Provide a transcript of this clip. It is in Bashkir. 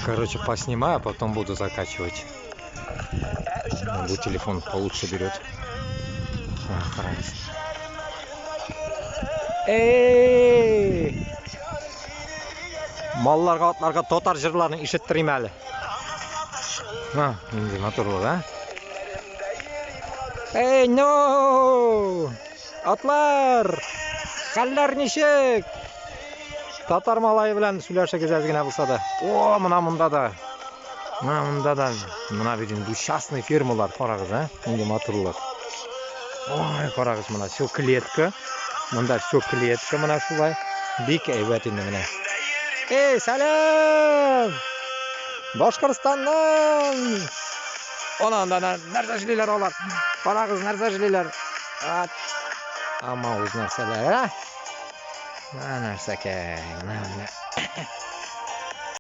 Короче, поснимаю, а потом буду закачивать. Бу телефон получше берет. Ҡарағыҙ. Эй! Малларға, атларға татар йырларын ишеттерәйем әле. А, инде матур, а? Эй, no! Атлар! Хәлләр нисек? Татар малайы белән һөйләшегеҙ әҙ генә булһа ла. О, мына мында да. Мына мында да. Мына бит инде частный фермалар, ҡарағыҙ, а? Инде матурлар. Ой, ҡарағыҙ, мына все клетка. Мында все клетка мына шулай. Бик әйбәт инде мына. Эй, сәләм! Башҡортостандан! Ана анда нәрсә эшләйләр улар? Ҡарағыҙ, нәрсә эшләйләр? Ама үҙ нәрсәләр, а? Мына нәрсәкәй, мына мына.